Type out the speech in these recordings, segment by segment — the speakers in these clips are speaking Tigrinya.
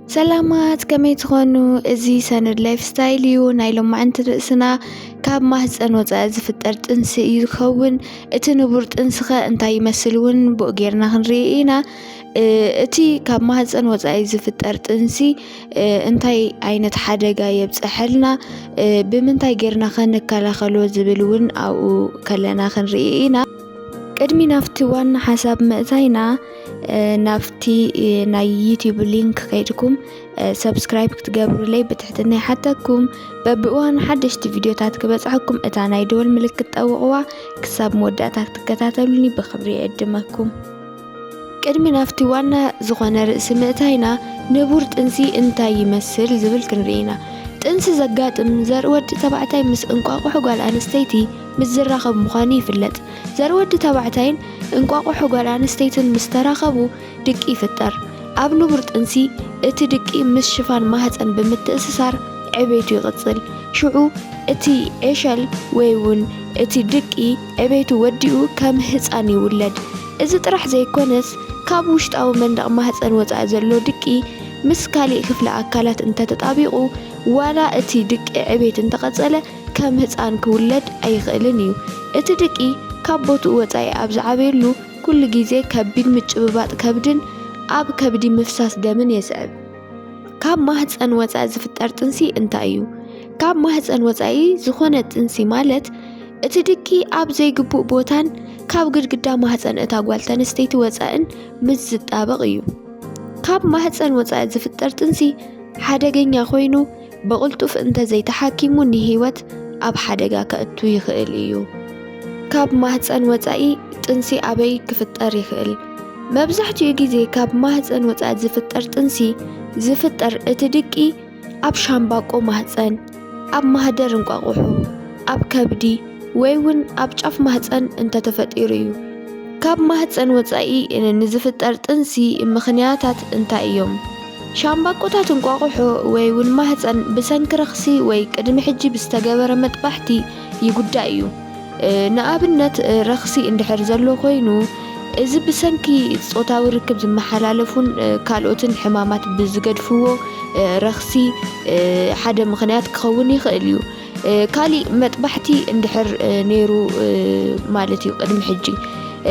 ሰላማት፣ ከመይ ትኾኑ? እዚ ሰነድ ላይፍ ስታይል እዩ። ናይ ሎማዕንቲ ርእስና ካብ ማህፀን ወፃኢ ዝፍጠር ጥንሲ እዩ ዝኸውን። እቲ ንቡር ጥንስኸ እንታይ ይመስል እውን ብኡ ጌርና ክንርኢ ኢና። እ፣ እቲ ካብ ማህፀን ወፃኢ ዝፍጠር ጥንሲ፣ እ፣ እንታይ ዓይነት ሓደጋ የብፀሐልና? እ፣ ብምንታይ ጌርና ከ ንከላኸሎ ዝብል እውን ኣብኡ ከለና ክንርኢ ኢና። ቅድሚ ናብቲ ዋና ሓሳብ ምእታይና፣ እ፣ ናብቲ፣ እ፣ ናይ ዩቲዩብ ሊንክ ከይድኩም፣ እ፣ ሰብስክራይብ ክትገብሩለይ ብትሕትና ይሓተኩም። በብእዋኑ ሓደሽቲ ቪድዮታት ክበጽሐኩም እታ ናይ ደወል ምልክት ጠውቕዋ። ክሳብ መወዳእታ ክትከታተሉኒ ብኽብሪ ይዕድመኩም። ቅድሚ ናብቲ ዋና ዝኾነ ርእሲ ምእታይና፣ ንቡር ጥንሲ እንታይ ይመስል ዝብል ክንርኢ ኢና። ጥንሲ ዘጋጥም ዘርኢ ወዲ ተባዕታይ ምስ እንቋቑሖ ጓል ኣንስተይቲ ምስ ዝራኸብ ምዃኑ ይፍለጥ። ዘርኢ ወዲ ተባዕታይን እንቋቑሖ ጓል ኣንስተይትን ምስ ተራኸቡ ድቂ ይፍጠር። ኣብ ንቡር ጥንሲ እቲ ድቂ ምስ ሽፋን ማህፀን ብምትእስሳር ዕቤቱ ይቕጽል። ሽዑ እቲ ዕሸል ወይ እውን እቲ ድቂ ዕቤቱ ወዲኡ ከም ህፃን ይውለድ። እዚ ጥራሕ ዘይኮነስ፣ ካብ ውሽጣዊ መንደቕ ማህፀን ወፃኢ ዘሎ ድቂ ምስ ካሊእ ክፍሊ ኣካላት እንተተጣቢቑ፣ ዋላ እቲ ድቂ ዕቤት እንተቐጸለ፣ ከም ህፃን ክውለድ ኣይኽእልን እዩ። እቲ ድቂ ካብ ቦትኡ ወፃኢ ኣብ ዝዓበየሉ ኩሉ ግዜ ከቢድ ምጭብባጥ ከብድን ኣብ ከብዲ ምፍሳስ ደምን የስዕብ። ካብ ማህፀን ወፃኢ ዝፍጠር ጥንሲ እንታይ እዩ? ካብ ማህፀን ወፃኢ ዝኾነ ጥንሲ ማለት፣ እቲ ድቂ ኣብ ዘይግቡእ ቦታን ካብ ግድግዳ ማህፀን እታ ጓል ተንስተይቲ ወፃእን ምስ ዝጣበቕ እዩ። ካብ ማህፀን ወፃኢ ዝፍጠር ጥንሲ ሓደገኛ ኮይኑ፣ ብቕልጡፍ እንተዘይተሓኪሙ ንህይወት ኣብ ሓደጋ ከእቱ ይኽእል እዩ። ካብ ማህፀን ወፃኢ ጥንሲ ኣበይ ክፍጠር ይኽእል? መብዛሕትኡ ግዜ ካብ ማህፀን ወፃኢ ዝፍጠር ጥንሲ ዝፍጠር እቲ ድቂ ኣብ ሻምባቆ ማህፀን፣ ኣብ ማህደር እንቋቑሖ፣ ኣብ ከብዲ ወይ እውን ኣብ ጫፍ ማህፀን እንተተፈጢሩ እዩ። ካብ ማህፀን ወፃኢ ንዝፍጠር ጥንሲ ምኽንያታት እንታይ እዮም? ሻምባቆታት እንቋቑሖ ወይ እውን ማህፀን ብሰንኪ ረኽሲ ወይ ቅድሚ ሕጂ ብዝተገበረ መጥባሕቲ ይጉዳእ እዩ። እ፣ ንኣብነት፣ እ፣ ረኽሲ እንድሕር ዘሎ ኮይኑ፣ እዚ ብሰንኪ ጾታዊ ርክብ ዝመሓላለፉን፣ እ፣ ካልኦትን ሕማማት ብዝገድፍዎ፣ እ፣ ረኽሲ፣ እ፣ ሓደ ምኽንያት ክኸውን ይኽእል እዩ። እ፣ ካሊእ መጥባሕቲ እንድሕር፣ እ፣ ነይሩ፣ እ፣ ማለት እዩ። ቅድሚ ሕጂ፣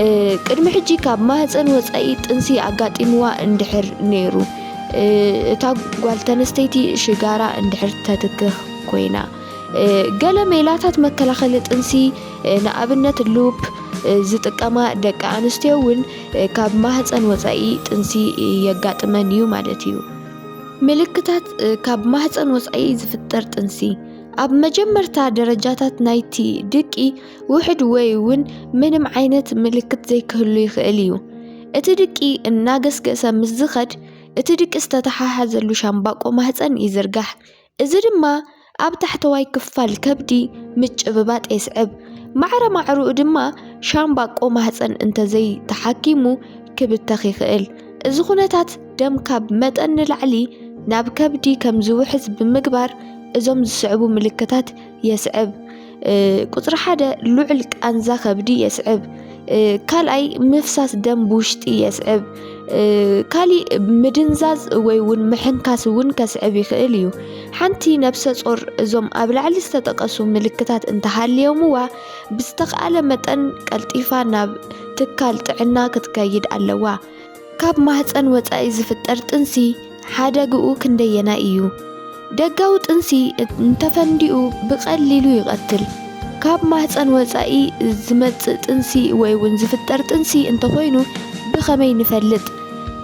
እ፣ ቅድሚ ሕጂ ካብ ማህፀን ወፃኢ ጥንሲ ኣጋጢምዋ እንድሕር ነይሩ፣ እ፣ እታ ጓል ተነስተይቲ ሽጋራ እንድሕር ተትክኽ ኮይና፣ እ፣ ገለ ሜላታት መከላኸሊ ጥንሲ፣ እ፣ ንኣብነት ሉፕ፣ እ፣ ዝጥቀማ ደቂ ኣንስትዮ እውን፣ እ፣ ካብ ማህፀን ወፃኢ ጥንሲ የጋጥመን እዩ ማለት እዩ። ምልክታት፣ እ፣ ካብ ማህፀን ወፃኢ ዝፍጠር ጥንሲ። ኣብ መጀመርታ ደረጃታት ናይቲ ድቂ ውሕድ ወይ እውን ምንም ዓይነት ምልክት ዘይክህሉ ይኽእል እዩ። እቲ ድቂ እናገስገሰ ምስ ዝኸድ፣ እቲ ድቂ ዝተተሓሓዘሉ ሻምባቆ ማህፀን ይዝርጋሕ። እዚ ድማ ኣብ ታሕተዋይ ክፋል ከብዲ ምጭብባጥ የስዕብ። ማዕረ ማዕርኡ ድማ ሻምባቆ ማህፀን እንተዘይተሓኪሙ ክብተኽ ይኽእል። እዚ ኩነታት ደም ካብ መጠን ንላዕሊ ናብ ከብዲ ከም ዝውሕዝ ብምግባር እዞም ዝስዕቡ ምልክታት የስዕብ። እ፣ ቁጽሪ ሓደ ልዑል ቃንዛ ከብዲ የስዕብ። እ፣ ካልኣይ ምፍሳስ ደም ብውሽጢ የስዕብ። እ፣ ካሊእ ምድንዛዝ ወይ እውን ምሕንካስ እውን ከስዕብ ይኽእል እዩ። ሓንቲ ነብሰ ጾር እዞም ኣብ ላዕሊ ዝተጠቀሱ ምልክታት እንተሃልዮምዋ፣ ብዝተኻእለ መጠን ቀልጢፋ ናብ ትካል ጥዕና ክትከይድ ኣለዋ። ካብ ማህፀን ወፃኢ ዝፍጠር ጥንሲ ሓደግኡ ክንደየናይ እዩ? ደጋዊ ጥንሲ እንተፈንዲኡ ብቐሊሉ ይቐትል። ካብ ማህፀን ወፃኢ ዝመፅእ ጥንሲ ወይ እውን ዝፍጠር ጥንሲ እንተኾይኑ ብኸመይ ንፈልጥ?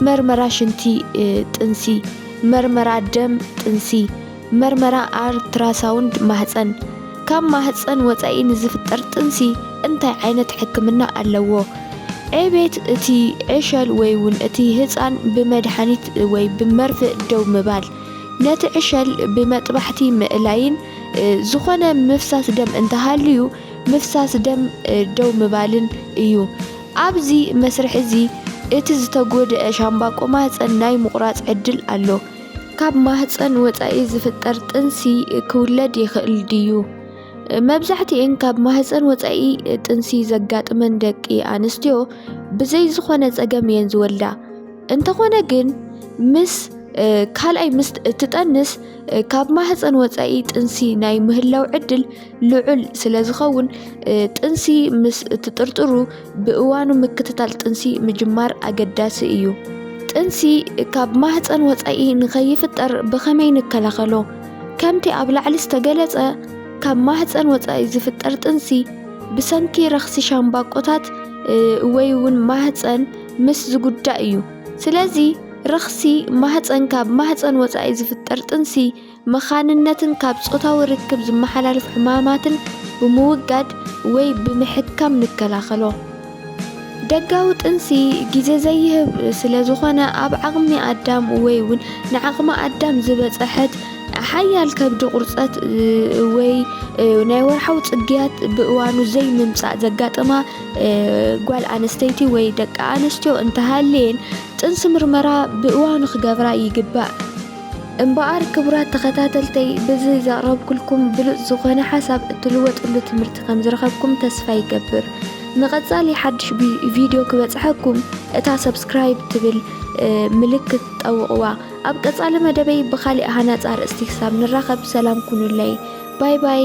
መርመራ ሽንቲ፣ እ፣ ጥንሲ፣ መርመራ ደም ጥንሲ፣ መርመራ ኣልትራሳውንድ ማህፀን። ካብ ማህፀን ወፃኢ ንዝፍጠር ጥንሲ እንታይ ዓይነት ሕክምና ኣለዎ? ዕቤት እቲ ዕሸል ወይ እውን እቲ ህፃን ብመድሓኒት ወይ ብመርፍእ ደው ምባል፣ ነቲ ዕሸል ብመጥባሕቲ ምእላይን፣ እ፣ ዝኾነ ምፍሳስ ደም እንተሃልዩ ምፍሳስ ደም፣ እ፣ ደው ምባልን እዩ። ኣብዚ መስርሕ እዚ እቲ ዝተጎድአ ሻምባቆ ማህፀን ናይ ምቑራፅ ዕድል ኣሎ። ካብ ማህፀን ወፃኢ ዝፍጠር ጥንሲ ክውለድ ይኽእል ድዩ? መብዛሕትኤን ካብ ማህፀን ወፃኢ ጥንሲ ዘጋጥመን ደቂ ኣንስትዮ ብዘይ ዝኾነ ፀገም እየን ዝወልዳ። እንተኾነ ግን ምስ ካልኣይ፣ ምስ እትጠንስ ካብ ማህፀን ወፃኢ ጥንሲ ናይ ምህላው ዕድል ልዑል ስለ ዝኸውን፣ ጥንሲ ምስ እትጥርጥሩ ብእዋኑ ምክትታል ጥንሲ ምጅማር ኣገዳሲ እዩ። ጥንሲ ካብ ማህፀን ወፃኢ ንኸይፍጠር ብኸመይ ንከላኸሎ? ከምቲ ኣብ ላዕሊ ዝተገለፀ፣ ካብ ማህፀን ወፃኢ ዝፍጠር ጥንሲ ብሰንኪ ረኽሲ ሻምባቆታት ወይ እውን ማህፀን ምስ ዝጉዳእ እዩ። ስለዚ ረኽሲ ማህፀን ካብ ማህፀን ወፃኢ ዝፍጠር ጥንሲ መኻንነትን ካብ ጾታዊ ርክብ ዝመሓላለፉ ሕማማትን ብምውጋድ ወይ ብምሕካም ንከላኸሎ። ደጋዊ ጥንሲ ግዜ ዘይህብ ስለ ዝኾነ፣ ኣብ ዓቕሚ ኣዳም ወይ እውን ንዓቕሚ ኣዳም ዝበፀሐት ሓያል ከብዲ ቁርፀት ወይ ናይ ወርሓዊ ፅግያት ብእዋኑ ዘይምምፃእ ዘጋጥማ ጓል ኣንስተይቲ ወይ ደቂ ኣንስትዮ እንተሃልየን፣ ጥንሲ ምርመራ ብእዋኑ ክገብራ ይግባእ። እምበኣር ክቡራት ተኸታተልተይ፣ ብዚ ዘቕረብኩልኩም ብሉጽ ዝኾነ ሓሳብ እትልወጥሉ ትምህርቲ ከም ዝረኸብኩም ተስፋ ይገብር። ንቐጻሊ ሓድሽ ቪድዮ ክበጽሐኩም እታ ሰብስክራይብ ትብል ምልክት ጠውቕዋ። ኣብ ቀጻሊ መደበይ ብኻሊእ ሃናጺ ኣርእስቲ ክሳብ ንራኸብ ሰላም ኩኑለይ። ባይ ባይ።